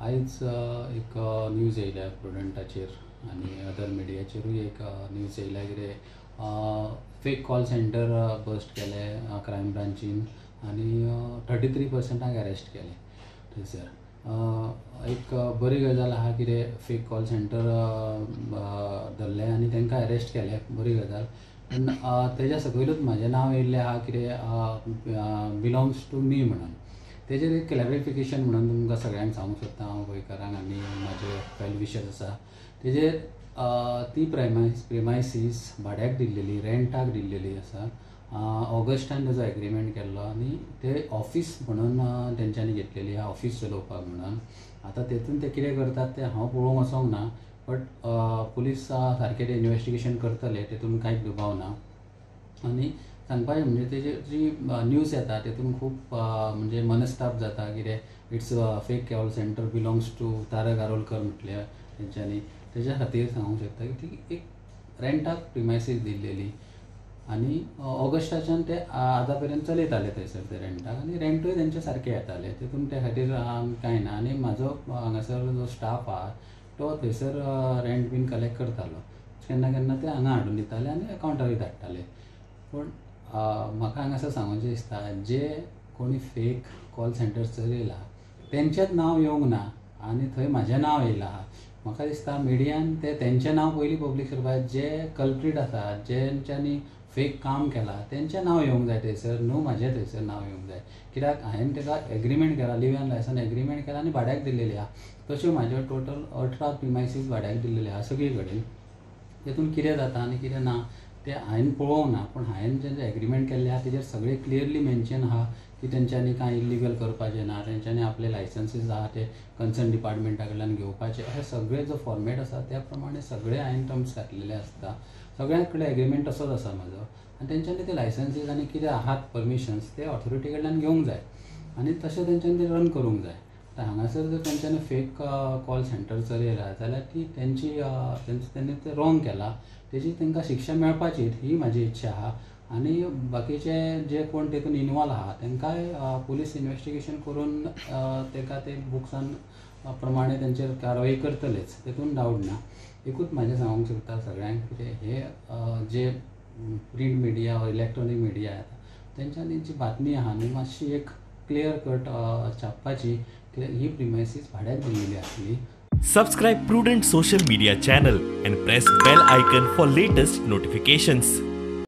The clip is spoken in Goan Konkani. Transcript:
आयज एक न्यूज येयल्या प्रुडंटाचेर आनी अदर मिडियाचेरूय एक न्यूज येयल्या कितें फेक कॉल सेंटर बस्ट केले क्रायम ब्रांचीन आनी 33% अरेस्ट केले थंयसर. एक बरी गजाल आहा कितें फेक कॉल सेंटर धरले आनी तांकां अरेस्ट केले, बरी गजाल. पूण तेज्या सकयलूच म्हाजें नांव येयल्लें आहा कितें बिलोंग्स टू मी म्हणून. तेजेर एक क्लॅरिफिकेशन म्हणून तुमकां सगळ्यांक सांगूंक सोदता हांव, गोंयकारांक आनी म्हाजे वेल विशर्स आसा. तेजेर ती प्रिमायसीस भाड्याक दिल्लेली, रेंटाक दिल्लेली आसा. ऑगस्टान तेजो एग्रीमेंट केल्लो आनी ते ऑफीस म्हणून तेंच्यांनी घेतलेली आहा, ऑफीस चलोवपाक म्हणून. आतां तेतून ते कितें करतात तें हांव पळोवंक वचोंक ना, बट पुलीस सारकें ते इन्वेस्टिगेशन करतले, तेतून कांयच दुबाव ना. आनी सांगपाचें म्हणजे तेजेर जी न्यूज येता तेतून खूब म्हणजे मनस्ताप जाता कितें it's fake call centre belongs to Tarak Arolkar म्हटलें तेंच्यांनी. तेज्या खातीर सांगूंक शकता की ती एक रेंटाक प्रिमायसीस दिल्लेली आनी ऑगस्टाच्यान ते आतां पर्यंत चलयताले थंयसर ते रेंटाक आनी रेंटूय तेंचे सारके येताले, तेतून त्या खातीर कांय ना. आनी म्हाजो हांगासर जो स्टाफ आहा तो थंयसर रेंट बीन कलेक्ट करतालो, केन्ना केन्ना ते हांगा हाडून दिताले आनी अकावंटारूय धाडटाले. पूण म्हाका हांगासर सांगूचें दिसता, जे कोणी फेक कॉल सेंटर चलयला तेंचेंच नांव येवंक ना आनी थंय म्हाजें नांव येयलां आहा. म्हाका दिसता मिडियान ते तेंचें नांव पयलीं पब्लीक करपाक, जे कल्प्रीट आसा, जेंच्यांनी फेक काम केलां तेंचें नांव येवंक जाय थंयसर, न्हू म्हाजें थंयसर नांव येवंक जाय. कित्याक हांवें ताका एग्रीमेंट केला, लिव एन लायसन एग्रीमेंट केला आनी भाड्याक दिल्लेली आहा. तश्यो म्हाज्यो टोटल 18 प्रिमायसीस भाड्याक दिल्लेली आहा सगळी कडेन. तेतून कितें जाता आनी कितें ना तें हांवें पळोवंक ना, पूण हांवें जें एग्रीमेंट केल्लें आहा तेजेर सगळें क्लियरली मेन्शन आहा की तेंच्यांनी कांय इल्लिगल करपाचें ना, तेंच्यांनी आपले लायसन्सीस आहा ते कन्सर्न डिपार्टमेंटा कडल्यान घेवपाचे, अशें सगळें जो फॉर्मेट आसा त्या प्रमाणे सगळे हांवें टर्म्स घातलेले आसता. सगळ्यां कडेन एग्रीमेंट तसोच आसा म्हाजो आनी तेंच्यांनी ते लायसन्सीस आनी कितें आहात परमिशन्स ते ऑथॉरिटी कडल्यान घेवंक जाय आनी तशें तेंच्यांनी ते रन करूंक जाय. आतां हांगासर जर तेंच्यांनी फेक कॉल सेंटर चलयला जाल्यार ती तेंची तेंच्यांनी तें रॉंग केलां, तेजी तांकां शिक्षा मेळपाची ही म्हाजी इच्छा आहा. आनी बाकीचे जे कोण तेतून इनवॉल्व आहा तांकांय पुलीस इन्वेस्टिगेशन करून ताका ते बुक्सान प्रमाणे तेंचेर कारवाई करतलेच, तेतून डावट ना. एकूच म्हाजें सांगूंक सोदता सगळ्यांक कितें हे जे प्रिंट मिडिया वा इलेक्ट्रॉनीक मिडिया येता तेंच्यांनी जी बातमी आहा न्ही मातशी एक क्लियर कट छापपाची कित्याक ही प्रिमायसीस भाड्याक दिल्लेली आसली. Subscribe Prudent social media channel and press bell icon for latest notifications.